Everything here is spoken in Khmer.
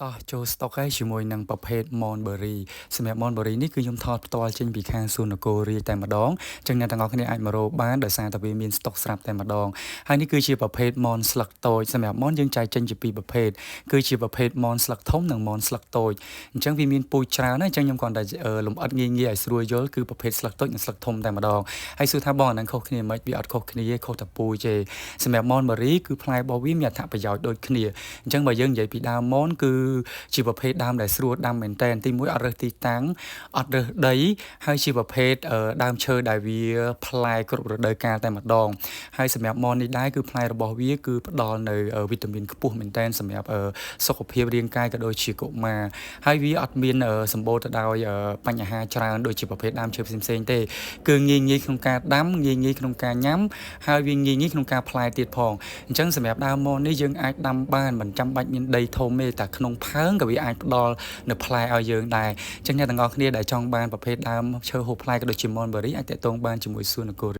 តោះចូលស្តុកហើយជាមួយនឹងប្រភេទ Mulberry សម្រាប់ Mulberry នេះគឺខ្ញុំថតផ្ទាល់ចេញពីខាងសួននគររាជតែម្ដងអញ្ចឹងអ្នកទាំងអស់គ្នាអាចមករកបានដោយសារតែវាមានស្តុកស្រាប់តែម្ដងហើយនេះគឺជាប្រភេទ មន ស្លឹកតូចសម្រាប់ មន យើងចែកចេញជាពីរប្រភេទគឺជាប្រភេទ មន ស្លឹកធំនិង មន ស្លឹកតូចអញ្ចឹងវាមានពូជច្រើនណាស់អញ្ចឹងខ្ញុំគ្រាន់តែលម្អិតងាយៗឲ្យស្រួលយល់គឺប្រភេទស្លឹកតូចនិងស្លឹកធំតែម្ដងហើយសួរថាបងអាហ្នឹងខុសគ្នាមិនវាអត់ខុសគ្នាខុសតែពូជទេសម្រាប់ Mulberry គឺផ្លែរបស់វាមានអត្ថប្រយោជន៍ដូចគ្នាអញ្ចឹងបើយើងនិយាយពីដើម មន គឺជាប្រភេទដើមដែលស្រួលដាំមែនតើទីមួយអត់រើសទីតាំងអត់រើសដីហើយជាប្រភេទដើមឈើដែលវាផ្លែគ្រប់រដូវកាលតែម្ដងហើយសម្រាប់មននេះដែរគឺផ្លែរបស់វាគឺផ្ដល់នៅវីតាមីនខ្ពស់មែនតើសម្រាប់សុខភាពរាងកាយក៏ដូចជាកុមារហើយវាអត់មានសម្បូរទៅដោយបញ្ហាច្រើនដូចជាប្រភេទដើមឈើផ្សេងៗទេគឺងាយងាយក្នុងការដាំងាយងាយក្នុងការញ៉ាំហើយវាងាយងាយក្នុងការផ្លែទៀតផងអញ្ចឹងសម្រាប់ដើមមននេះយើងអាចដាំបានមិនចាំបាច់មានដីធំទេតែក្នុងផើងក៏វាអាចផ្ដល់នៅផ្លែឲ្យយើងដែរអញ្ចឹងអ្នកទាំងអស់គ្នាដែលចង់បានប្រភេទដើមឈើហូបផ្លែក៏ដូចជា Mulberry អាចទាក់ទងបានជាមួយសួននគរ។